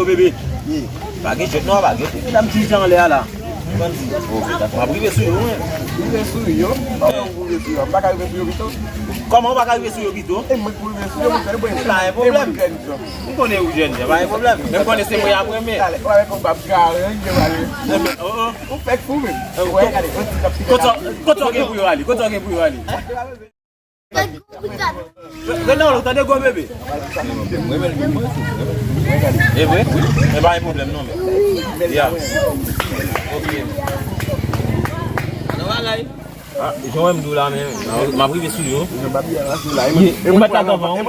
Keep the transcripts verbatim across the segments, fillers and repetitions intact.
Bebe. Pa gen jwèt non, pa gen tout medam ki jan anlè a la. Ou konn di, oh, m ap rive sou yo, wi. Rive sou yo? Kòman ou rive sou yo? M pa ka rive sou yo pito? Kòman ou pa ka rive sou yo pito? E mwen k pou rive sou yo, mwen fè l bwen. Pa gen pwoblèm. M konnen ou jèn jan, pa gen pwoblèm. Men m konnen se mwen y ap renmen. Talè, w avèk yon bab karan, yo pale. Enben, oh, oh. Ou fèk fou menm. Wè, gade, yon ti kòb ki fè la. Kote w gen pou yo ale? Kote w gen pou yo ale? Renan, ou tande gwo bebe? E vre? E pa gen pwoblèm non, men. Ya. Ok. Nan bagay. Ah, jan w wè m di w la, men, m ap rive sou yo. Ou mèt al anvan.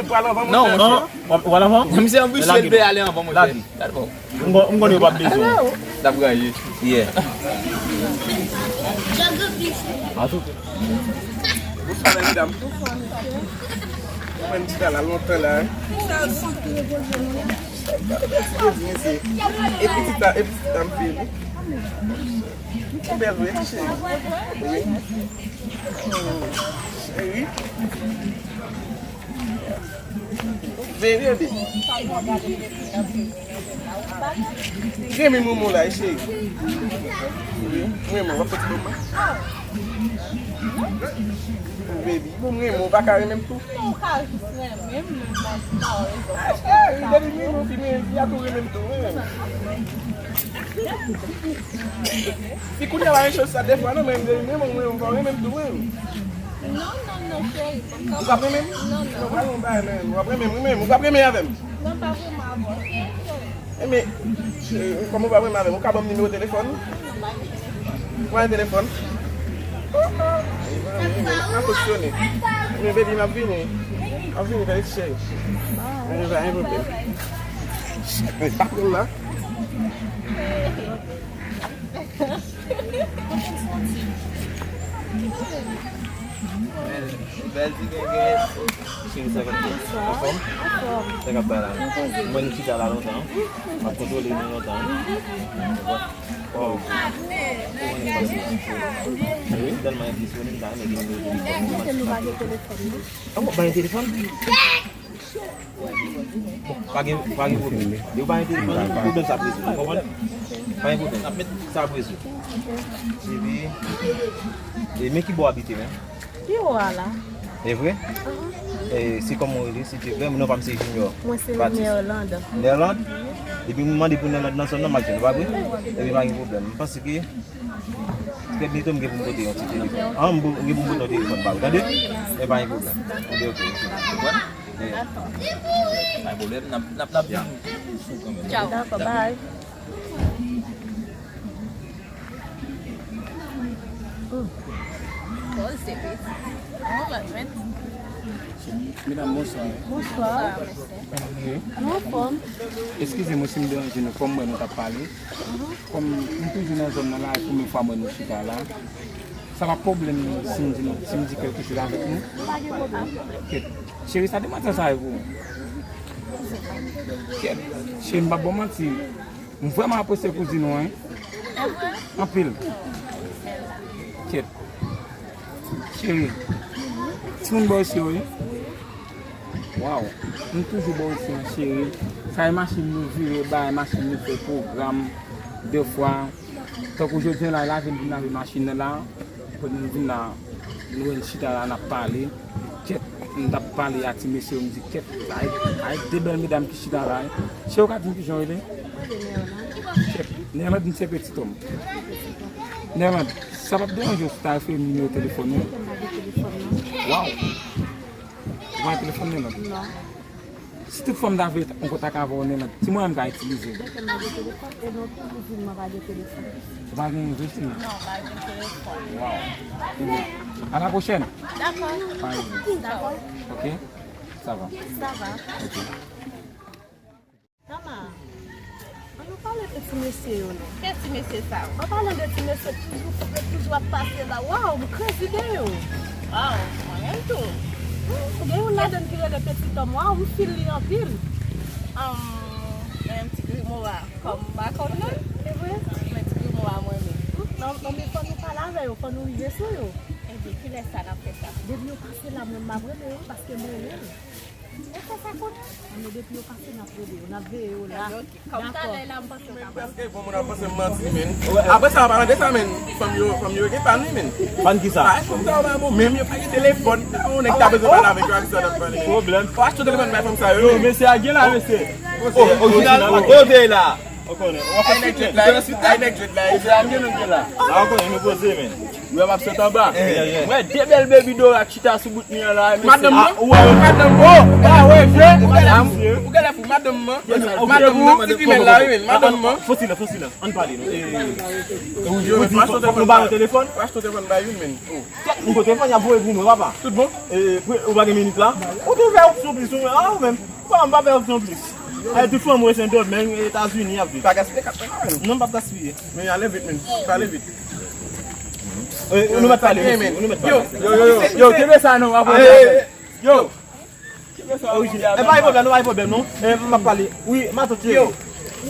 Non, monchè. W ap al anvan? Misye anbisye, l vle ale anvan, monchè. Gad bon. M konn, m konn yo p ap bezwen. L ap rayi. Yeah. Bonswa, medam. Mwen di la lontan la, hein. E pitit la, e pitit la m fini. Ou bèl vre, ti cheri. Wi. Cheri. Veye, bebe. Renmen momo la, cheri. Wi, renmen, w ap fè ti moman. Baby, bon, renmen, w pa ka renmen m tou. Ou ka jis renmen m, men pa, pa rezon. Ah, cheri, baby, renmen, fi, men fi a tou renmen m tou, renmen. Si kounye a pa gen chans sa defwa non, men m renmen w, men w pa renmen m tou, men. Non, non, non, cheri. Ou p ap renmen m? Non, non. Non, pa yon bagay, men. Ou p ap renmen m, wi, men. Ou p ap renmen avè m? Non, pa vrèman avè w, cheri. Enben, cheri, kòm ou p ap renmen avè m, ou ka ban m nimewo telefòn ou? Ou pa gen telefòn? Ou pa fonksyone. Men, baby, m ap vini. M ap vini, baby, cheri. Men, pa gen pwoblèm. Cheri, pa pran la. Bèl, bèl ti gengen. Cheri, sa k ap fèt? Anfòm? Anfòm. Sa k ap bay la? Mwen poze. Mwen nou chita la lontan. M ap kontwole nou lontan. Wow. Kòman nou pase? Wi, tèlman enpresyone, m ta renmen gen nimewo telefòn. Mwen te nou pa gen telefòn, non? Ah bon, pa gen telefòn? Bon, pa gen, pa gen pwoblèm. Depi w pa gen telefòn, pwoblèm sa ap rezoud, ou konprann? Pa gen pwoblèm. Sa ap rezoud. Epi, e, men ki bò w abite menm? Pi wo a la. E vre? Aham. E, se kòman w rele, silvouplè? Non pa m se Junior. Mwen se Baptiste. Nerlande. Nerlande? Epi m mande pou Nerlande nan zòn nan, m al jwenn ou, pa vre? Epi pa gen pwoblèm. M panse ke trè byento m gen pou m pote yon ti telefòn. Ah, m pou, m gen pou m pote yon telefòn ba ou, tande? E pa gen pwoblèm. Enben, ok, ok. Ou konprann? Dakò. Pa gen pwoblèm, n ap, n ap, n ap vin sou ou kanmenm. Dakò, bye. Medam, bonswa. Bonswa. Wi. Nou anfòm? Eskize mwen si m deranje nou, kòm mwen nou t ap pale. Kòm m toujou nan zòn nan la, e premye fwa mwen nou chita la. Sa pa pwoblèm si m di nou, si m di kèlke choz avèk nou? Pa gen pwoblèm. Kèt. Cheri, sa demanti sa e pou ou? Kèt. Cheri, m p ap ba w manti. M vrèman apresye kouzin ou, wi. Anpil. Kèt. Cheri. Timoun bò isit yo, wi. Waw. M toujou bò isit an, cheri. Sa e machin nou vire, bay machin nou fè pwogram. Defwa, tankou jodi an la, e lave m vin lave machin nan la. Pou nou vin la, nou wè n chita la, n ap pale. Kèt, m t ap pale a ti mesye yo, m di, kèt, ay, ay, de bèl medam ki chita la, wi. Se yo ka di m kijan yo rele? Kèt, Nerlande, m se Petit Homme. Nerlande, sa p ap deranje w si w ta ofri m nimewo telefòn ou? Waw! Ou pa gen telefòn, Nerlande? Non. Si tout fwa m ta vle yon kontak avè w, Nerlande, ki mwayen m ka itilize? Ou pa gen telefòn? Non, pa gen telefòn. Waw. Ebyen, à la prochaine. Dakò. Dakò. Ok? Ça va. Ça va. Ok. Tama, ann nou pale de ti mesye yo non. Ki ti mesye sa yo? An palan de ti mesye toujou, yo toujou ap pase la. Waw, m kraze de yo. Waw, mwen menm tou. Gen youn ladan ki rele Petit Homme. Waw, m feel li anpil. Ahn, men ti grimo a, kòm m pa konn non. E vre? Men ti grimo a mwen menm. Non, non, men fò nou pale avè yo, fò nou rive sou yo. Ebyen, kilè sa n ap fè sa? Depi yo pase la, mwen m ap rele yo, paske m renmen yo. Ou fè sa konnen? Men depi yo pase, n ap rele yo, n ap veye yo la. Kòm talè la, m panse yo ka pase. Bon, moun ap panse m manti, men. Apre sa, an palan de sa, men, fanm yo, fanm yo gen pa n, wi, men. Pa n ki sa? Ay, fanm sa yo pa bon, menm yo pa gen telefòn. Ou nèg ta bezwen pale avèk yo ak sa, n ap pale. Pwoblèm. Ou achte telefòn bay fanm sa yo. Yo, mesye a gen la, mesye. Orijinal, kote la? Ou konnen. Ou ap fè suit, men. Ay, nèg jwèt la. Mesye a gen, men, gen la. A, ou konnen, nou poze, men. Wi, m ap sot anba. Mwen, de bèl baby Dora chita sou bout mi an la, mesye. Madanm nan? Ou wè, madanm nan. Oh, ah, wè, vre? Ou genlè fou, madanm nan. Madanm nan, ti fimèl la, wi, men, madanm nan. Fò silans, fò silans. Ann pale, non. Ou di, ou di, fòk nou ba yo telefòn? Ou achte telefòn ba youn, men. Oh. Kèt, nou kote telefòn, y ap voye pou nou, papa. Tout bon? E, ou pa gen minit la? Ou tou fè opsyon plis, ou, ah, ou menm. Bon, m pa fè opsyon plis. Ay, tout fanm wè se dòmen Etazini y ap viv. Pa gaspiye kat mwen, non. Non, m p ap gaspiye. Men ale vit, men. Pale vit. Eh, nou mèt pale, mesye. Nou mèt pale. Yo, yo, yo, yo, yo, kenbe sa, non, apre. Yo. Kenbe sa, orijinal. Eh, pa gen pwoblèm, non, pa gen pwoblèm, non. Eh, m ap pale. Wi, matant cheri. Yo.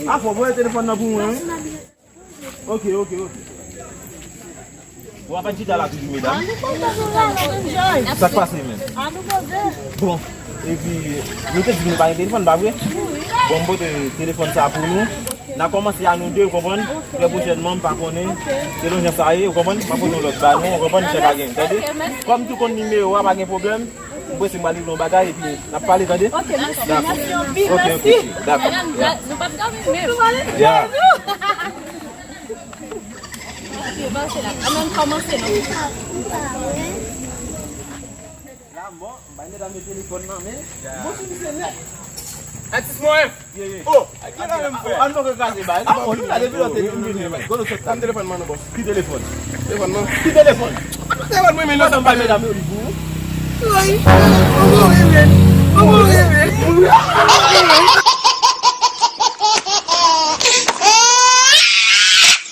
A fò, voye telefòn nan pou mwen, wi. Ok, ok, ok. Bon, w ap chita la toujou, medam. Sa k pase, menm? Bon, epi, nou te di nou pa gen telefòn, pa vre? Bon, m pote telefòn sa pou nou. N a kòmanse a nou de, ou konprann? Trè pwochènman, m pa konnen. Selon jan sa ye, ou konprann? M ap pote yon lòt ba nou, ou konprann? Chak a gen, tande? Kòm tou konn nimewo a, pa gen pwoblèm. Mwen prese, m prale yon bagay epi n ap pale, tande? Ok, mèsi. Dakò. Mèsi anpil, ok, mèsi. Ok, ok, dakò. Medam, ya, nou p ap dòmi menm. Ya. Ok, pase la. Ann, ann kòmanse, non? La, bon, bay medam yo telefòn nan, men. Bon, si misye nèt. Atis mwen. Ye, ye. Oh, a ki la menm, frè? An nou kraze bay. Ah, oh, nou la depi lòt telefòn. Telefòn nan, bòs. Ki telefòn? Telefòn nan. Ki telefòn? Telefòn mwen, men, non, sa m pa bay medam yo li pou ou. Woy. Woy, men.